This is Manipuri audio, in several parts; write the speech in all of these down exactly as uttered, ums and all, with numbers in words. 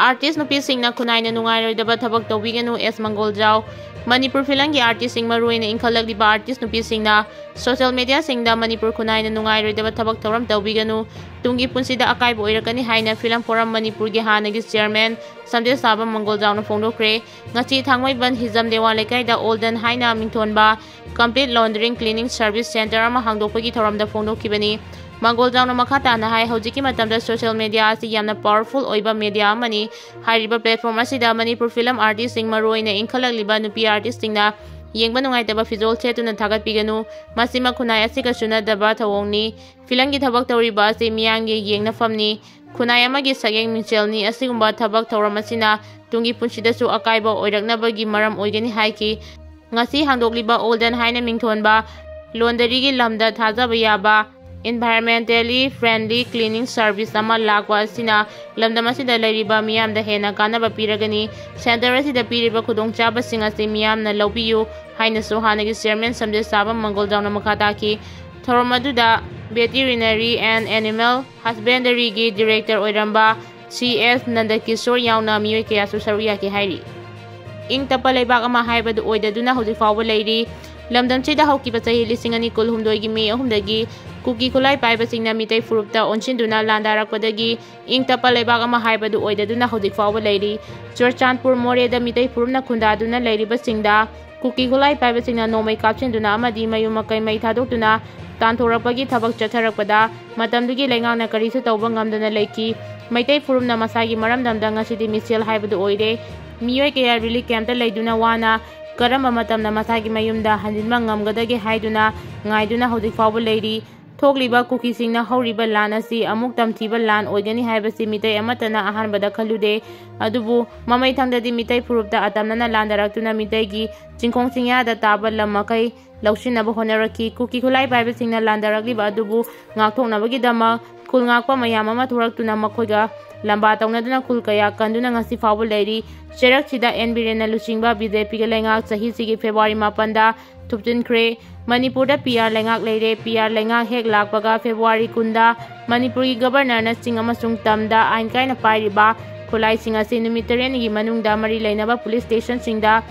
ꯑꯥꯔꯇꯤꯁ ꯅꯨꯄꯤꯁꯤꯡꯅ ꯈꯨꯟꯅꯥꯏꯅ ꯅꯨꯡꯉꯥꯏꯔꯣꯏꯗꯕ ꯊꯕꯛ ꯇꯧꯕꯤꯒꯅꯨ, ꯑꯦꯁ ꯃꯪꯒꯣꯜꯖꯥꯎ꯫ ꯃꯅꯤꯄꯨꯔ ꯐꯤꯂꯝꯒꯤ ꯑꯥꯔꯇꯤꯁꯁꯤꯡ, ꯃꯔꯨꯑꯣꯏꯅ ꯏꯟꯈꯠꯂꯛꯂꯤꯕ ꯑꯥꯔꯇꯤꯁ ꯅꯨꯄꯤꯁꯤꯡꯅ ꯁꯣꯁꯤꯌꯦꯜ ꯃꯦꯗꯤꯌꯥꯁꯤꯡꯗ ꯃꯅꯤꯄꯨꯔ ꯈꯨꯟꯅꯥꯏꯅ ꯅꯨꯡꯉꯥꯏꯔꯣꯏꯗꯕ ꯊꯕꯛ ꯊꯧꯔꯝ ꯇꯧꯕꯤꯒꯅꯨ, ꯇꯨꯡꯒꯤ ꯄꯨꯟꯁꯤꯗ ꯑꯀꯥꯏꯕ ꯑꯣꯏꯔꯛꯀꯅꯤ ꯍꯥꯏꯅ ꯐꯤꯂꯝ ꯐꯣꯔꯝ ꯃꯅꯤꯄꯨꯔꯒꯤ ꯍꯥꯟꯅꯒꯤ ꯆꯤꯌꯔꯃꯦꯟ ꯁꯝꯗꯦꯁ ꯁꯥꯕꯝ ꯃꯪꯒꯣꯜꯖꯥꯎꯅ ꯐꯣꯡꯗꯣꯛꯈ꯭ꯔꯦ꯫ ꯉꯁꯤ ꯊꯥꯡꯃꯩꯕꯟ ꯍꯤꯖꯝ ꯗꯦꯋꯥꯟ ꯂꯩꯀꯥꯏꯗ ꯑꯣꯜ ꯗꯟ ꯍꯥꯏꯅ ꯃꯤꯡꯊꯣꯟꯕ complete laundering cleaning service centre ꯑꯃ ꯍꯥꯡꯗꯣꯛꯄꯒꯤ ꯊꯧꯔꯝꯗ ꯐꯣꯡꯗꯣꯛꯈꯤꯕꯅꯤ꯫ ꯃꯪꯒꯣꯜꯖꯥꯎꯅ ꯃꯈꯥ ꯇꯥꯅ ꯍꯥꯏ, ꯍꯧꯖꯤꯛꯀꯤ ꯃꯇꯝꯗ ꯁꯣꯁꯤꯌꯦꯜ ꯃꯦꯗꯤꯌꯥ ꯑꯁꯤ ꯌꯥꯝꯅ ꯄꯥꯋꯔꯐꯨꯜ ꯑꯣꯏꯕ ꯃꯦꯗꯤꯌꯥ ꯑꯃꯅꯤ꯫ ꯍꯥꯏꯔꯤꯕ ꯄ꯭ꯂꯦꯠꯐꯣꯝ ꯑꯁꯤꯗ ꯃꯅꯤꯄꯨꯔ ꯐꯤꯂꯝ ꯑꯥꯔꯇꯤꯁꯁꯤꯡ, ꯃꯔꯨꯑꯣꯏꯅ ꯏꯟꯈꯠꯂꯛꯂꯤꯕ ꯅꯨꯄꯤ ꯑꯥꯔꯇꯤꯁꯁꯤꯡꯅ ꯌꯦꯡꯕ ꯅꯨꯡꯉꯥꯏꯇꯕ ꯐꯤꯖꯣꯜ ꯁꯦꯠꯇꯨꯅ ꯊꯥꯒꯠꯄꯤꯒꯅꯨ꯫ ꯃꯁꯤꯃꯛ ꯈꯨꯟꯅꯥꯏ ꯑꯁꯤꯒ ꯆꯨꯅꯗꯕ ꯊꯧꯑꯣꯡꯅꯤ꯫ ꯐꯤꯂꯝꯒꯤ ꯊꯕꯛ ꯇꯧꯔꯤꯕ ꯑꯁꯤ ꯃꯤꯌꯥꯝꯒꯤ ꯌꯦꯡꯅꯐꯝꯅꯤ꯫ ꯈꯨꯟꯅꯥꯏ ꯑꯃꯒꯤ ꯁꯛꯌꯦꯡ ꯃꯤꯡꯆꯦꯜꯅꯤ꯫ ꯑꯁꯤꯒꯨꯝꯕ ꯊꯕꯛ ꯊꯧꯔꯝ ꯑꯁꯤꯅ ꯇꯨꯡꯒꯤ ꯄꯨꯟꯁꯤꯗꯁꯨ ꯑꯀꯥꯏꯕ ꯑꯣꯏꯔꯛꯅꯕꯒꯤ ꯃꯔꯝ ꯑꯣꯏꯒꯅꯤ ꯍꯥꯏꯈꯤ꯫ ꯉꯁꯤ ꯍꯥꯡꯗꯣꯛꯂꯤꯕ ꯑꯣꯜ ꯗꯟ ꯍꯥꯏꯅ ꯃꯤꯡꯊꯣꯟꯕ ꯂꯣꯟꯗꯔꯤꯒꯤ ꯂꯝꯗ ꯊꯥꯖꯕ ꯌꯥꯕ environmentally friendly cleaning service ꯑꯃ ꯂꯥꯛꯄ ꯑꯁꯤꯅ ꯂꯝꯗꯝ ꯑꯁꯤꯗ ꯂꯩꯔꯤꯕ ꯃꯤꯌꯥꯝꯗ ꯍꯦꯟꯅ ꯀꯥꯟꯅꯕ ꯄꯤꯔꯒꯅꯤ꯫ ꯁꯦꯟꯇꯔ ꯑꯁꯤꯗ ꯄꯤꯔꯤꯕ ꯈꯨꯗꯣꯡꯆꯥꯕꯁꯤꯡ ꯑꯁꯤ ꯃꯤꯌꯥꯝꯅ ꯂꯧꯕꯤꯌꯨ ꯍꯥꯏꯅꯁꯨ ꯍꯥꯟꯅꯒꯤ ꯆꯤꯌꯔꯃꯦꯟ ꯁꯝꯗꯦꯁ ꯁꯥꯕꯝ ꯃꯪꯒꯣꯜꯖꯥꯎꯅ ꯃꯈꯥ ꯇꯥꯈꯤ꯫ ꯊꯧꯔꯝ ꯑꯗꯨꯗ Veterinary and Animal Husbandryꯒꯤ director ꯑꯣꯏꯔꯝꯕ ꯁꯤ ꯑꯦꯁ ꯅꯟꯗꯀꯤꯁꯣꯔ ꯌꯥꯎꯅ ꯃꯤꯑꯣꯏ ꯀꯌꯥꯁꯨ ꯁꯔꯨꯛ ꯌꯥꯈꯤ ꯍꯥꯏꯔꯤ꯫ ꯏꯪ ꯇꯞꯄ ꯂꯩꯕꯥꯛ ꯑꯃ ꯍꯥꯏꯕꯗꯨ ꯑꯣꯏꯗꯗꯨꯅ ꯍꯧꯖꯤꯛ ꯐꯥꯎꯕ ꯂꯩꯔꯤ꯫ ꯂꯝꯗꯝꯁꯤꯗ ꯍꯧꯈꯤꯕ ꯆꯍꯤ ꯂꯤꯁꯤꯡ ꯑꯅꯤ ꯀꯨꯟꯍꯨꯝꯗꯣꯏꯒꯤ ꯃꯦ ꯑꯍꯨꯝꯗꯒꯤ ꯀꯨꯀꯤ ꯈꯨꯠꯂꯥꯏ ꯄꯥꯏꯕꯁꯤꯡꯅ ꯃꯤꯇꯩ ꯐꯨꯔꯨꯞꯇ ꯑꯣꯟꯁꯤꯟꯗꯨꯅ ꯂꯥꯟꯗꯥꯔꯛꯄꯗꯒꯤ ꯏꯪ ꯇꯞꯄ ꯂꯩꯕꯥꯛ ꯑꯃ ꯍꯥꯏꯕꯗꯨ ꯑꯣꯏꯗꯗꯨꯅ ꯍꯧꯖꯤꯛ ꯐꯥꯎꯕ ꯂꯩꯔꯤ꯫ ꯆꯨꯔꯆꯥꯟꯄꯨꯔ ꯃꯣꯔꯦꯗ ꯃꯤꯇꯩ ꯐꯨꯔꯨꯞꯅ ꯈꯨꯟꯗꯥꯗꯨꯅ ꯂꯩꯔꯤꯕꯁꯤꯡꯗ ꯀꯨꯀꯤ ꯈꯨꯠꯂꯥꯏ ꯄꯥꯏꯕꯁꯤꯡꯅ ꯅꯣꯡꯃꯩ ꯀꯥꯞꯁꯤꯟꯗꯨꯅ ꯑꯃꯗꯤ ꯃꯌꯨꯝ ꯃꯀꯩ ꯃꯩ ꯊꯥꯗꯣꯛꯇꯨꯅ ꯇꯥꯟꯊꯣꯔꯛꯄꯒꯤ ꯊꯕꯛ ꯆꯠꯊꯔꯛꯄꯗ ꯃꯇꯝꯗꯨꯒꯤ ꯂꯩꯉꯥꯛꯅ ꯀꯔꯤꯁꯨ ꯇꯧꯕ ꯉꯝꯗꯅ ꯂꯩꯈꯤ꯫ ꯃꯩꯇꯩ ꯐꯨꯔꯨꯞꯅ ꯃꯁꯥꯒꯤ ꯃꯔꯝꯗꯝꯗ ꯉꯁꯤꯗꯤ ꯃꯤꯁꯦꯜ ꯍꯥꯏꯕꯗꯨ ꯑꯣꯏꯔꯦ꯫ ꯃꯤꯑꯣꯏ ꯀꯌꯥ ꯔꯤꯂꯤꯐ ꯀꯦꯝꯞꯇ ꯂꯩꯗꯨꯅ ꯋꯥꯅ ꯀꯔꯝꯕ ꯃꯇꯝꯗ ꯃꯁꯥꯒꯤ ꯃꯌꯨꯝꯗ ꯍꯟꯖꯤꯟꯕ ꯉꯝꯒꯗꯒꯦ ꯍꯥꯏꯗꯨꯅ ꯉꯥꯏꯗꯨꯅ ꯍꯧꯖꯤꯛ ꯐꯥꯎꯕ ꯂꯩꯔꯤ꯫ ꯊꯣꯛꯂꯤꯕ ꯀꯨꯀꯤꯁꯤꯡꯅ ꯍꯧꯔꯤꯕ ꯂꯥꯟ ꯑꯁꯤ ꯑꯃꯨꯛ ꯇꯝꯊꯤꯕ ꯂꯥꯟ ꯑꯣꯏꯒꯅꯤ ꯍꯥꯏꯕꯁꯤ ꯃꯤꯇꯩ ꯑꯃꯠꯇꯅ ꯑꯍꯥꯟꯕꯗ ꯈꯜꯂꯨꯗꯦ꯫ ꯑꯗꯨꯕꯨ ꯃꯃꯩꯊꯪꯗꯗꯤ ꯃꯤꯇꯩ ꯐꯨꯔꯨꯞꯇ ꯑꯇꯝꯅꯅ ꯂꯥꯟꯗꯥꯔꯛꯇꯨꯅ ꯃꯤꯇꯩꯒꯤ ꯆꯤꯡꯈꯣꯡ ꯆꯤꯡꯌꯥꯗ ꯇꯥꯕ ꯂꯝ ꯃꯈꯩ ꯂꯧꯁꯤꯟꯅꯕ ꯍꯣꯠꯅꯔꯛꯈꯤ꯫ ꯀꯨꯀꯤ ꯈꯨꯠꯂꯥꯏ ꯄꯥꯏꯕꯁꯤꯡꯅ ꯂꯥꯟꯗꯥꯔꯛꯂꯤꯕ ꯑꯗꯨꯕꯨ ꯉꯥꯛꯊꯣꯛꯅꯕꯒꯤꯗꯃꯛ ꯈꯨꯜ ꯉꯥꯛꯄ ꯃꯌꯥꯝ ꯑꯃ ꯊꯣꯔꯛꯇꯨꯅ ꯃꯈꯣꯏꯒ ꯂꯝꯕꯥ ꯇꯧꯅꯗꯨꯅ ꯈꯨꯜ ꯀꯌꯥ ꯀꯟꯗꯨꯅ ꯉꯁꯤ ꯐꯥꯎꯕ ꯂꯩꯔꯤ꯫ ꯆꯩꯔꯛꯁꯤꯗ ꯑꯦꯟ ꯕꯤꯔꯦꯟꯅ ꯂꯨꯆꯤꯡꯕ ꯕꯤ ꯖꯦ ꯄꯤꯒꯤ ꯂꯩꯉꯥꯛ ꯆꯍꯤꯁꯤꯒꯤ ꯐꯦꯕ꯭ꯔꯨꯋꯥꯔꯤ ꯃꯥꯄꯟꯗ ꯊꯨꯞꯆꯤꯟꯈ꯭ꯔꯦ꯫ ꯃꯅꯤꯄꯨꯔꯗ ꯄꯤ ꯑꯥꯔ ꯂꯩꯉꯥꯛ ꯂꯩꯔꯦ꯫ ꯄꯤ ꯑꯥꯔ ꯂꯩꯉꯥꯛ ꯍꯦꯛ ꯂꯥꯛꯄꯒ ꯐꯦꯕ꯭ꯔꯨꯋꯥꯔꯤ ꯀꯨꯟꯗ ꯃꯅꯤꯄꯨꯔꯒꯤ ꯒꯕꯔꯅꯔꯅ ꯆꯤꯡ ꯑꯃꯁꯨꯡ ꯇꯝꯗ ꯑꯥꯏꯟ ꯀꯥꯏꯅ ꯄꯥꯏꯔꯤꯕ ꯈꯨꯠꯂꯥꯏꯁꯤꯡ ꯑꯁꯤ ꯅꯨꯃꯤꯠ ꯇꯔꯦꯠꯅꯤꯒꯤ ꯃꯅꯨꯡꯗ ꯃꯔꯤ ꯂꯩꯅꯕ ꯄꯨꯂꯤꯁ ꯁ꯭ꯇꯦꯁꯟꯁꯤꯡꯗ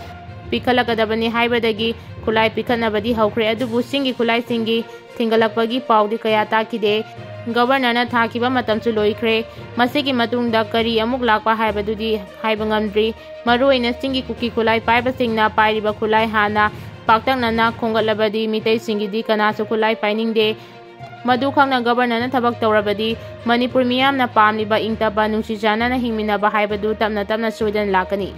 ꯄꯤꯈꯠꯂꯛꯀꯗꯕꯅꯤ ꯍꯥꯏꯕꯗꯒꯤ ꯈꯨꯠꯂꯥꯏ ꯄꯤꯈꯠꯅꯕꯗꯤ ꯍꯧꯈ꯭ꯔꯦ, ꯑꯗꯨꯕꯨ ꯆꯤꯡꯒꯤ ꯈꯨꯠꯂꯥꯏꯁꯤꯡꯒꯤ ꯊꯤꯡꯒꯠꯂꯛꯄꯒꯤ ꯄꯥꯎꯗꯤ ꯀꯌꯥ ꯇꯥꯈꯤꯗꯦ꯫ ꯒꯕꯔꯅꯔꯅ ꯊꯥꯈꯤꯕ ꯃꯇꯝꯁꯨ ꯂꯣꯏꯈ꯭ꯔꯦ꯫ ꯃꯁꯤꯒꯤ ꯃꯇꯨꯡꯗ ꯀꯔꯤ ꯑꯃꯨꯛ ꯂꯥꯛꯄ ꯍꯥꯏꯕꯗꯨꯗꯤ ꯍꯥꯏꯕ ꯉꯝꯗ꯭ꯔꯤ꯫ ꯃꯔꯨꯑꯣꯏꯅ ꯆꯤꯡꯒꯤ ꯀꯨꯀꯤ ꯈꯨꯠꯂꯥꯏ ꯄꯥꯏꯕꯁꯤꯡꯅ ꯄꯥꯏꯔꯤꯕ ꯈꯨꯠꯂꯥꯏ ꯍꯥꯟꯅ ꯄꯥꯛꯇꯛꯅꯅ ꯈꯣꯝꯒꯠꯂꯕꯗꯤ ꯃꯤꯇꯩꯁꯤꯡꯒꯤꯗꯤ ꯀꯅꯥꯁꯨ ꯈꯨꯠꯂꯥꯏ ꯄꯥꯏꯅꯤꯡꯗꯦ꯫ ꯃꯗꯨꯈꯛꯅ ꯒꯕꯔꯅꯔꯅ ꯊꯕꯛ ꯇꯧꯔꯕꯗꯤ ꯃꯅꯤꯄꯨꯔ ꯃꯤꯌꯥꯝꯅ ꯄꯥꯝꯂꯤꯕ ꯏꯪ ꯇꯞꯄ, ꯅꯨꯡꯁꯤ ꯆꯥꯟꯅꯅ ꯍꯤꯡꯃꯤꯟꯅꯕ ꯍꯥꯏꯕꯗꯨ ꯇꯞꯅ ꯇꯞꯅ ꯁꯣꯏꯗꯅ ꯂꯥꯛꯀꯅꯤ꯫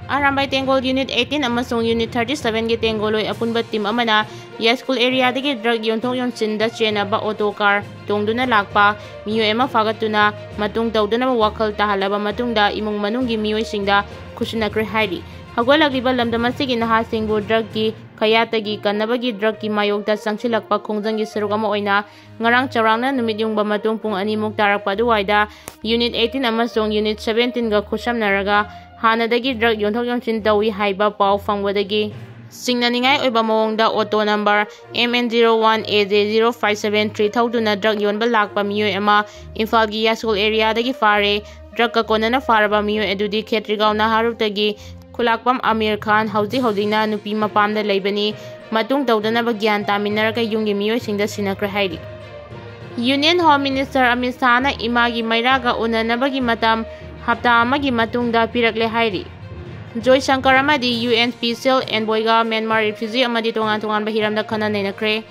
ꯑꯔꯥꯝꯕꯥꯏ ꯇꯦꯡꯒꯣꯜ ꯌꯨꯅꯤꯠ eighteen ꯑꯃꯁꯨꯡ ꯌꯨꯅꯤꯠ thirty seven ꯒꯤ ꯇꯦꯡꯒꯣꯜꯂꯣꯏ ꯑꯄꯨꯟꯕ ꯇꯤꯝ ꯑꯃꯅ ꯌꯥꯏꯁ꯭ꯀꯨꯜ ꯑꯦꯔꯤꯌꯥꯗꯒꯤ ꯗ꯭ꯔꯒ ꯌꯣꯟꯊꯣꯛ ꯌꯣꯟꯁꯤꯟꯗ ꯆꯦꯟꯅꯕ ꯑꯣꯇꯣ ꯀꯥꯔ ꯇꯣꯡꯗꯨꯅ ꯂꯥꯛꯄ ꯃꯤꯑꯣꯏ ꯑꯃ ꯐꯥꯒꯠꯇꯨꯅ ꯃꯇꯨꯡ ꯇꯧꯗꯅꯕ ꯋꯥꯈꯜ ꯇꯥꯍꯜꯂꯕ ꯃꯇꯨꯡꯗ ꯏꯃꯨꯡ ꯃꯅꯨꯡꯒꯤ ꯃꯤꯑꯣꯏꯁꯤꯡꯗ ꯈꯨꯠꯁꯤꯟꯅꯈ꯭ꯔꯦ ꯍꯥꯏꯔꯤ꯫ ꯍꯧꯒꯠꯂꯛꯂꯤꯕ ꯂꯝꯗꯝ ꯑꯁꯤꯒꯤ ꯅꯍꯥꯁꯤꯡꯕꯨ ꯗ꯭ꯔꯒꯀꯤ ꯀꯌꯥꯠꯇꯒꯤ ꯀꯟꯅꯕꯒꯤ ꯗ꯭ꯔꯒꯀꯤ ꯃꯥꯌꯣꯛꯇ ꯆꯪꯁꯤꯜꯂꯛꯄ ꯈꯣꯡꯖꯪꯒꯤ ꯁꯔꯨꯛ ꯑꯃ ꯑꯣꯏꯅ ꯉꯔꯥꯡ ꯆꯥꯎꯔꯥꯛꯅ ꯅꯨꯃꯤꯠ ꯌꯨꯡꯕ ꯃꯇꯨꯡ ꯄꯨꯡ ꯑꯅꯤꯃꯨꯛ ꯇꯥꯔꯛꯄ ꯑꯗꯨꯋꯥꯏꯗ ꯌꯨꯅꯤꯠ eighteen ꯑꯃꯁꯨꯡ ꯌꯨꯅꯤꯠ seventeen ꯒ ꯈꯨꯠꯁꯝꯅꯔꯒ ꯍꯥꯟꯅꯗꯒꯤ ꯗ꯭ꯔꯒ ꯌꯣꯟꯊꯣꯛ ꯌꯣꯟꯁꯤꯟ ꯇꯧꯏ ꯍꯥꯏꯕ ꯄꯥꯎ ꯐꯪꯕꯗꯒꯤ ꯆꯤꯡꯅꯅꯤꯡꯉꯥꯏ ꯑꯣꯏꯕ ꯃꯑꯣꯡꯗ auto number M N zero one A J zero five seven three ꯊꯧꯗꯨꯅ ꯗ꯭ꯔꯒ ꯌꯣꯟꯕ ꯂꯥꯛꯄ ꯃꯤꯑꯣꯏ ꯑꯃ ꯏꯝꯐꯥꯜꯒꯤ ꯌꯥꯏꯁ꯭ꯀꯨꯜ ꯑꯦꯔꯤꯌꯥꯗꯒꯤ ꯐꯥꯔꯦ꯫ ꯗ꯭ꯔꯒꯀ ꯀꯣꯟꯅꯅ ꯐꯥꯔꯕ ꯃꯤꯑꯣꯏ ꯑꯗꯨꯗꯤ ꯈꯦꯇ꯭ꯔꯤꯒꯥꯎ ꯅꯍꯥꯔꯨꯞꯇꯒꯤ ꯈꯨꯂꯥꯛꯄꯝ ꯑꯃꯤꯔ ꯈꯥꯟ, ꯍꯧꯖꯤꯛ ꯍꯧꯖꯤꯛꯅ ꯅꯨꯄꯤ ꯃꯄꯥꯝꯗ ꯂꯩꯕꯅꯤ꯫ ꯃꯇꯨꯡ ꯇꯧꯗꯅꯕ ꯒ꯭ꯌꯥꯟ ꯇꯥꯃꯤꯟꯅꯔꯒ ꯌꯨꯝꯒꯤ ꯃꯤꯑꯣꯏꯁꯤꯡꯗ ꯁꯤꯟꯅꯈ꯭ꯔꯦ ꯍꯥꯏꯔꯤ꯫ ꯌꯨꯅꯤꯌꯟ ꯍꯣꯝ ꯃꯤꯅꯤꯁꯇꯔ ꯑꯃꯤꯠ ꯁꯥꯍꯅ ꯏꯃꯥꯒꯤ ꯃꯩꯔꯥꯒ ꯎꯅꯅꯕꯒꯤ ꯃꯇꯝ ꯍꯞꯇꯥ ꯑꯃꯒꯤ ꯃꯇꯨꯡꯗ ꯄꯤꯔꯛꯂꯦ ꯍꯥꯏꯔꯤ꯫ ꯖꯣꯏꯁꯪꯀꯔ ꯑꯃꯗꯤ UN Special Envoyꯒ ꯃ꯭ꯌꯥꯟꯃꯥꯔ ꯔꯤꯐ꯭ꯌꯨꯖꯤ ꯑꯃꯗꯤ ꯇꯣꯉꯥꯟ ꯇꯣꯉꯥꯟꯕ ꯍꯤꯔꯝꯗ ꯈꯟꯅ ꯅꯩꯅꯈ꯭ꯔꯦ꯫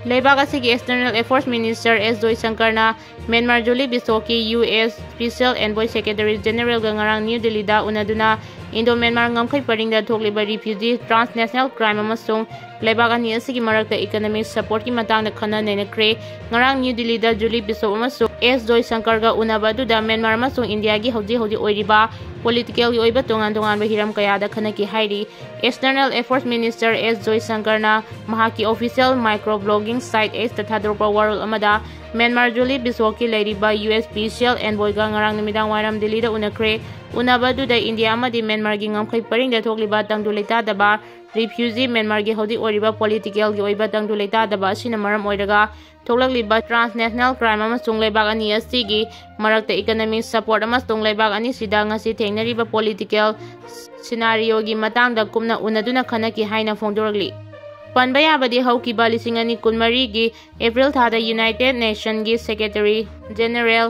ꯂꯩꯕꯥꯛ ꯑꯁꯤꯒꯤ External Affairs Minister S ꯖꯣꯏꯁꯪꯀꯔꯅ ꯃ꯭ꯌꯥꯟꯃꯥꯔ ꯖꯨꯂꯤ ꯕꯤꯁꯣꯛꯀꯤ US Special Envoy Secretary Generalꯒ ꯉꯔꯥꯡ ꯅ꯭ꯌꯨ ꯗꯤꯜꯂꯤꯗ ꯎꯅꯗꯨꯅ ꯏꯟꯗꯣ ꯃ꯭ꯌꯥꯟꯃꯥꯔ ꯉꯝꯈꯩ ꯄꯔꯤꯡꯗ ꯊꯣꯛꯂꯤꯕ ꯔꯤꯐ꯭ꯌꯨꯖꯤ ꯇ꯭ꯔꯥꯟꯁꯅꯦꯁꯅꯦꯜ ꯀ꯭ꯔꯥꯏꯝ ꯑꯃꯁꯨꯡ ꯂꯩꯕꯥꯛ ꯑꯅꯤ ꯑꯁꯤꯒꯤ ꯃꯔꯛꯇ ꯏꯀꯅꯣꯃꯤꯛ ꯁꯄꯣꯔꯠꯀꯤ ꯃꯇꯥꯡꯗ ꯈꯟꯅ ꯅꯩꯅꯈ꯭ꯔꯦ꯫ ꯉꯔꯥꯡ ꯅ꯭ꯌꯨ ꯗꯤꯜꯂꯤꯗ ꯖꯨꯂꯤ ꯕꯤꯁꯣꯞ ꯑꯃꯁꯨꯡ ꯑꯦꯁ ꯖꯣꯏꯁꯪꯀꯔꯒ ꯎꯅꯕ ꯑꯗꯨꯗ ꯃ꯭ꯌꯥꯟꯃꯥꯔ ꯑꯃꯁꯨꯡ ꯏꯟꯗꯤꯌꯥꯒꯤ ꯍꯧꯖꯤꯛ ꯍꯧꯖꯤꯛ ꯑꯣꯏꯔꯤꯕ ꯄꯣꯂꯤꯇꯤꯀꯦꯜꯒꯤ ꯑꯣꯏꯕ ꯇꯣꯉꯥꯟ ꯇꯣꯉꯥꯟꯕ ꯍꯤꯔꯝ ꯀꯌꯥꯗ ꯈꯟꯅꯈꯤ ꯍꯥꯏꯔꯤ꯫ External Affairs Minister S ꯖꯣꯏꯁꯪꯀꯔꯅ ꯃꯍꯥꯛꯀꯤ official micro blogging site Xꯇ ꯊꯥꯗꯣꯔꯛꯄ ꯋꯥꯔꯣꯜ ꯑꯃꯗ ꯃ꯭ꯌꯥꯟꯃꯥꯔ ꯖꯨꯂꯤ ꯕꯤꯁꯣꯛꯀꯤ ꯂꯩꯔꯤꯕ US Special Envoyꯒ ꯉꯔꯥꯡ ꯅꯨꯃꯤꯗꯥꯡ ꯋꯥꯏꯔꯝ ꯗꯤꯜꯂꯤꯗ ꯎꯅꯈ꯭ꯔꯦ꯫ ꯎꯅꯕ ꯑꯗꯨꯗ ꯏꯟꯗꯤꯌꯥ ꯑꯃꯗꯤ ꯃ꯭ꯌꯥꯟꯃꯥꯔꯒꯤ ꯉꯝꯈꯩ ꯄꯔꯤꯡꯗ ꯊꯣꯛꯂꯤꯕ ꯇꯪꯗꯨ ꯂꯩꯇꯥꯗꯕ, ꯔꯤꯐ꯭ꯌꯨꯖꯤ, ꯃ꯭ꯌꯥꯟꯃꯥꯔꯒꯤ ꯍꯧꯖꯤꯛ ꯑꯣꯏꯔꯤꯕ ꯄꯣꯂꯤꯇꯤꯀꯦꯜꯒꯤ ꯑꯣꯏꯕ ꯇꯪꯗꯨ ꯂꯩꯇꯥꯗꯕ ꯑꯁꯤꯅ ꯃꯔꯝ ꯑꯣꯏꯔꯒ ꯊꯣꯛꯂꯛꯂꯤꯕ transnational crime ꯑꯃꯁꯨꯡ ꯂꯩꯕꯥꯛ ꯑꯅꯤ ꯑꯁꯤꯒꯤ ꯃꯔꯛꯇ economic support ꯑꯃꯁꯨꯡ ꯂꯩꯕꯥꯛ ꯑꯅꯤꯁꯤꯗ ꯉꯁꯤ ꯊꯦꯡꯅꯔꯤꯕ political scenario ꯒꯤ ꯃꯇꯥꯡꯗ ꯀꯨꯞꯅ ꯎꯅꯗꯨꯅ ꯈꯟꯅꯈꯤ ꯍꯥꯏꯅ ꯐꯣꯡꯗꯣꯔꯛꯂꯤ꯫ ꯄꯟꯕ ꯌꯥꯕꯗꯤ, ꯍꯧꯈꯤꯕ ꯂꯤꯁꯤꯡ ꯑꯅꯤ ꯀꯨꯟꯃꯔꯤꯒꯤ April ꯊꯥꯗ United Nation ꯒꯤ Secretary General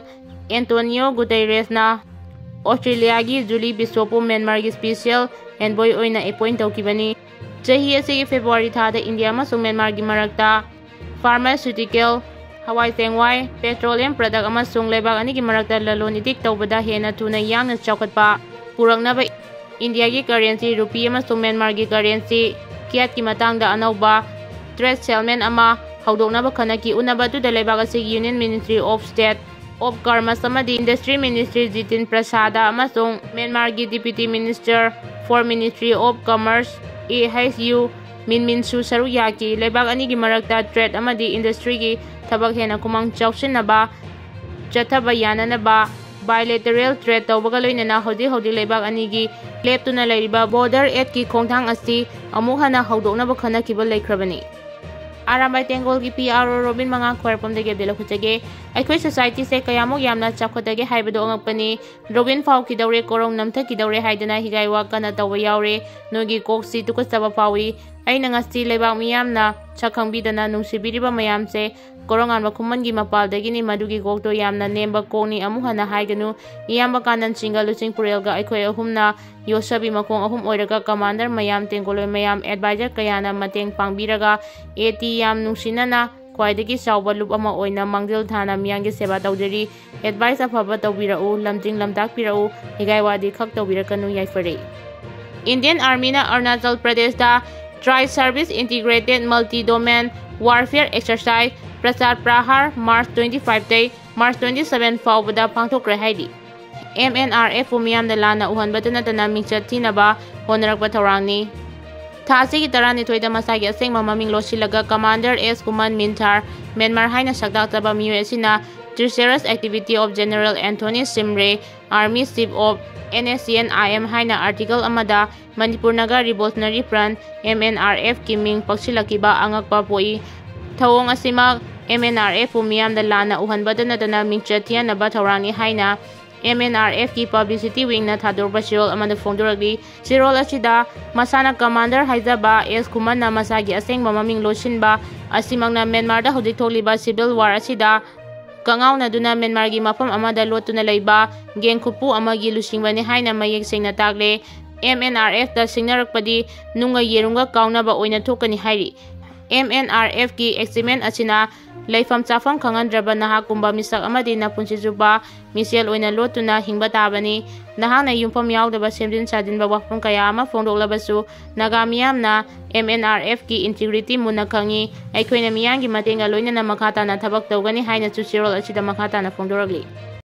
Antonio Guterres ꯅ Australia ꯒꯤ Julie Bishop ꯄꯨ Myanmar ꯒꯤ special envoy ꯑꯣꯏꯅ appoint ꯇꯧꯈꯤꯕꯅꯤ꯫ ꯆꯍꯤ ꯑꯁꯤꯒꯤ February ꯊꯥꯗ India ꯑꯃꯁꯨꯡ Myanmar ꯒꯤ ꯃꯔꯛꯇ pharmaceutical, ꯍꯋꯥꯏ ꯆꯦꯡꯋꯥꯏ, petroleum product ꯑꯃꯁꯨꯡ ꯂꯩꯕꯥꯛ ꯑꯅꯤꯒꯤ ꯃꯔꯛꯇ ꯂꯂꯣꯟ ꯏꯇꯤꯛ ꯇꯧꯕꯗ ꯍꯦꯟꯅ ꯊꯨꯅ ꯌꯥꯡꯅ ꯆꯥꯎꯈꯠꯄ ꯄꯨꯔꯛꯅꯕ India ꯒꯤ currency rupee ꯑꯃꯁꯨꯡ Myanmar ꯒꯤ currency kyat ꯀꯤ ꯃꯇꯥꯡꯗ ꯑꯅꯧꯕ trade settlement ꯑꯃ ꯍꯧꯗꯣꯛꯅꯕ ꯈꯟꯅꯈꯤ꯫ ꯎꯅꯕ ꯑꯗꯨꯗ ꯂꯩꯕꯥꯛ ꯑꯁꯤꯒꯤ Union Ministry of State of Commerce ꯑꯃꯗꯤ Industry Minister Jitin Prasada ꯑꯃꯁꯨꯡ Myanmar ꯒꯤ Deputy Minister for Ministry of Commerce, A H U, Min Min ꯁꯨ ꯁꯔꯨꯛ ꯌꯥꯈꯤ꯫ ꯂꯩꯕꯥꯛ ꯑꯅꯤꯒꯤ ꯃꯔꯛꯇ trade ꯑꯃꯗꯤ industry ꯒꯤ ꯊꯕꯛ ꯍꯦꯟꯅ ꯈꯨꯃꯥꯡ ꯆꯥꯎꯁꯤꯟꯅꯕ ꯆꯠꯊꯕ ꯌꯥꯅꯅꯕ bilateral trade ꯇꯧꯕꯒ ꯂꯣꯏꯅꯅ ꯍꯧꯖꯤꯛ ꯍꯧꯖꯤꯛ ꯂꯩꯕꯥꯛ ꯑꯅꯤꯒꯤ ꯂꯦꯞꯇꯨꯅ ꯂꯩꯔꯤꯕ border aid ꯀꯤ ꯈꯣꯡꯊꯥꯡ ꯑꯁꯤ ꯑꯃꯨꯛ ꯍꯟꯅ ꯍꯧꯗꯣꯛꯅꯕ ꯈꯟꯅꯈꯤꯕ ꯂꯩꯈ꯭ꯔꯕꯅꯤ꯫ ꯑꯔꯥꯝꯕꯥꯏ ꯇꯦꯡꯒꯣꯜꯒꯤ P R O ꯔꯣꯕꯤꯟ ꯃꯉꯥ ꯈ꯭ꯋꯥꯏꯔꯥꯛꯄꯝꯗꯒꯤ ꯑꯞꯗꯦꯠ ꯂꯧꯈꯠꯆꯒꯦ꯫ ꯑꯩꯈꯣꯏ society ꯁꯦ ꯀꯌꯥꯃꯨꯛ ꯌꯥꯝꯅ ꯆꯥꯎꯈꯠꯇꯒꯦ ꯍꯥꯏꯕꯗꯨ ꯑꯉꯛꯄꯅꯤ꯫ ꯔꯣꯕꯤꯟ ꯐꯥꯎꯈꯤꯗꯧꯔꯦ, ꯀꯣꯔꯧ ꯅꯝꯊꯈꯤꯗꯧꯔꯦ ꯍꯥꯏꯗꯅ ꯍꯤꯒꯥꯏ ꯋꯥ ꯀꯟꯅ ꯇꯧꯕ ꯌꯥꯎꯔꯦ꯫ ꯅꯣꯏꯒꯤ ꯀꯣꯛꯁꯤ ꯇꯨꯀꯠꯆꯕ ꯐꯥꯎꯏ꯫ ꯑꯩꯅ ꯉꯁꯤ ꯂꯩꯕꯥꯛ ꯃꯤꯌꯥꯝꯅ ꯁꯛ ꯈꯪꯕꯤꯗꯅ ꯅꯨꯡꯁꯤꯕꯤꯔꯤꯕ ꯃꯌꯥꯝꯁꯦ ꯀꯣꯔꯧꯉꯥꯟꯕ ꯈꯨꯃꯟꯒꯤ ꯃꯄꯥꯜꯗꯒꯤꯅꯤ꯫ ꯃꯗꯨꯒꯤ ꯀꯣꯛꯇꯣ ꯌꯥꯝꯅ ꯅꯦꯝꯕ ꯀꯣꯛꯅꯤ꯫ ꯑꯃꯨꯛ ꯍꯟꯅ ꯍꯥꯏꯒꯅꯨ꯫ ꯏꯌꯥꯝꯕ ꯀꯥꯅꯟ ꯁꯤꯡꯒ ꯂꯨꯆꯤꯡ ꯄꯨꯔꯦꯜꯒ ꯑꯩꯈꯣꯏ ꯑꯍꯨꯝꯅ ꯌꯣꯠꯁꯕꯤ ꯃꯈꯣꯡ ꯑꯍꯨꯝ ꯑꯣꯏꯔꯒ commander ꯃꯌꯥꯝ, ꯇꯦꯡꯒꯣꯂꯣꯏ ꯃꯌꯥꯝ, advisor ꯀꯌꯥꯅ ꯃꯇꯦꯡ ꯄꯥꯡꯕꯤꯔꯒ AT ꯌꯥꯝ ꯅꯨꯡꯁꯤꯅꯅ ꯈ꯭ꯋꯥꯏꯗꯒꯤ ꯆꯥꯎꯕ ꯂꯨꯞ ꯑꯃ ꯑꯣꯏꯅ ꯃꯥꯡꯖꯤꯜ ꯊꯥꯅ ꯃꯤꯌꯥꯝꯒꯤ ꯁꯦꯕꯥ ꯇꯧꯖꯔꯤ꯫ Advice ꯑꯐꯕ ꯇꯧꯕꯤꯔꯛꯎ, ꯂꯝꯖꯤꯡ ꯂꯝꯇꯥꯛꯄꯤꯔꯛꯎ, ꯍꯤꯒꯥꯏ ꯋꯥꯗꯤ ꯈꯛ ꯇꯧꯕꯤꯔꯛꯀꯅꯨ, ꯌꯥꯏꯐꯔꯦ꯫ Indian Army ꯅ ꯑꯔꯨꯅꯥꯆꯜ ꯄ꯭ꯔꯗꯦꯁꯇ Tri Service Integrated Multi Domain Warfare Exercise Prachar Prahar March twenty five ꯇꯩ March twenty seven ꯐꯥꯎꯕꯗ ꯄꯥꯡꯊꯣꯛꯈ꯭ꯔꯦ ꯍꯥꯏꯔꯤ꯫ MNRF ꯄꯨ ꯃꯤꯌꯥꯝꯗ ꯂꯥꯟꯅ ꯎꯍꯟꯕꯇ ꯅꯠꯇꯅ ꯃꯤꯡꯆꯠ ꯊꯤꯅꯕ ꯍꯣꯠꯅꯔꯛꯄ ꯊꯧꯔꯥꯡꯅꯤ꯫ ꯊꯥ ꯑꯁꯤꯒꯤ ꯇꯔꯥꯅꯤꯊꯣꯏꯗ ꯃꯁꯥꯒꯤ ꯑꯁꯦꯡꯕ ꯃꯃꯤꯡ ꯂꯣꯠꯁꯤꯜꯂꯒ Commander S ꯀꯨꯃꯟ ꯃꯤꯟꯊꯥꯔ, ꯃ꯭ꯌꯥꯟꯃꯥꯔ ꯍꯥꯏꯅ ꯁꯛꯇꯥꯛꯆꯕ ꯃꯤꯑꯣꯏ ꯑꯁꯤꯅ Treacherous Activity of General Anthony Shimray, Army Chief of NSCN-IM ꯍꯥꯏꯅ article ꯑꯃꯗ Manipur Naga Revolutionary Front, MNRF ꯀꯤ ꯃꯤꯡ ꯄꯛꯁꯤꯜꯂꯛꯈꯤꯕ ꯑꯉꯛꯄ ꯄꯣꯛꯏ꯫ ꯊꯧꯑꯣꯡ ꯑꯁꯤꯃꯛ ꯑꯦꯝ ꯑꯦꯟ ꯑꯥꯔ ꯑꯦꯐꯄꯨ ꯃꯤꯌꯥꯝꯗ ꯂꯥꯟꯅ ꯎꯍꯟꯕꯗ ꯅꯠꯇꯅ ꯃꯤꯡꯆꯠ ꯊꯤꯍꯟꯅꯕ ꯊꯧꯔꯥꯡꯅꯤ ꯍꯥꯏꯅ ꯑꯦꯝ ꯑꯦꯟ ꯑꯥꯔ ꯑꯦꯐꯀꯤ ꯄꯕ꯭ꯂꯤꯁꯤꯇꯤ ꯋꯤꯡꯅ ꯊꯥꯗꯣꯔꯛꯄ ꯆꯦꯔꯣꯜ ꯑꯃꯗ ꯐꯣꯡꯗꯣꯔꯛꯂꯤ꯫ ꯆꯦꯔꯣꯜ ꯑꯁꯤꯗ ꯃꯁꯥꯅ ꯀꯃꯥꯟꯗꯔ ꯍꯥꯏꯖꯕ ꯑꯦꯁ ꯈꯨꯃꯟꯅ ꯃꯁꯥꯒꯤ ꯑꯁꯦꯡꯕ ꯃꯃꯤꯡ ꯂꯣꯠꯁꯤꯟꯕ ꯑꯁꯤꯃꯛꯅ ꯃ꯭ꯌꯥꯟꯃꯥꯔꯗ ꯍꯧꯖꯤꯛ ꯊꯣꯛꯂꯤꯕ ꯁꯤꯚꯤꯜ ꯋꯥꯔ ꯑꯁꯤꯗ ꯀꯉꯥꯎꯅꯗꯨꯅ ꯃ꯭ꯌꯥꯟꯃꯥꯔꯒꯤ ꯃꯐꯝ ꯑꯃꯗ ꯂꯣꯠꯇꯨꯅ ꯂꯩꯕ ꯒꯦꯡ ꯈꯨꯄꯨ ꯑꯃꯒꯤ ꯂꯨꯆꯤꯡꯕꯅꯤ ꯍꯥꯏꯅ ꯃꯌꯦꯛ ꯁꯦꯡꯅ ꯇꯥꯛꯂꯦ꯫ ꯑꯦꯝ ꯑꯦꯟ ꯑꯥꯔ ꯑꯦꯐꯇ ꯁꯤꯡꯅꯔꯛꯄꯗꯤ ꯅꯨꯡꯒ ꯌꯦꯔꯨꯝꯒ ꯀꯥꯎꯅꯕ ꯑꯣꯏꯅ ꯊꯣꯛꯀꯅꯤ ꯍꯥꯏꯔꯤ꯫ ꯑꯦꯝ ꯑꯦꯟ ꯑꯥꯔ ꯑꯦꯐꯀꯤ ꯑꯦꯛꯁꯤꯃꯦꯟ ꯑꯁꯤꯅ ꯂꯩꯐꯝ ꯆꯥꯐꯝ ꯈꯪꯍꯟꯗ꯭ꯔꯕ ꯅꯍꯥꯛꯀꯨꯝꯕ ꯃꯤꯁꯛ ꯑꯃꯗꯤ ꯅꯄꯨꯟꯁꯤ ꯆꯨꯞꯄ ꯃꯤꯁꯦꯜ ꯑꯣꯏꯅ ꯂꯣꯠꯇꯨꯅ ꯍꯤꯡꯕ ꯇꯥꯕꯅꯤ꯫ ꯅꯍꯥꯛꯅ ꯌꯨꯝꯐꯝ ꯌꯥꯎꯗꯕ ꯁꯦꯝꯖꯤꯟ ꯁꯥꯖꯤꯟꯕ ꯋꯥꯐꯝ ꯀꯌꯥ ꯑꯃ ꯐꯣꯡꯗꯣꯛꯂꯕꯁꯨ, ꯅꯥꯒꯥ ꯃꯤꯌꯥꯝꯅ ꯑꯦꯝ ꯑꯦꯟ ꯑꯥꯔ ꯑꯦꯐꯀꯤ ꯏꯟꯇꯤꯒ꯭ꯔꯤꯇꯤ ꯃꯨꯟꯅ ꯈꯪꯏ꯫ ꯑꯩꯈꯣꯏꯅ ꯃꯤꯌꯥꯝꯒꯤ ꯃꯇꯦꯡꯒ ꯂꯣꯏꯅꯅ ꯃꯈꯥ ꯇꯥꯅ ꯊꯕꯛ ꯇꯧꯒꯅꯤ ꯍꯥꯏꯅꯁꯨ ꯆꯦꯔꯣꯜ ꯑꯁꯤꯗ ꯃꯈꯥ ꯇꯥꯅ ꯐꯣꯡꯗꯣꯔꯛꯂꯤ꯫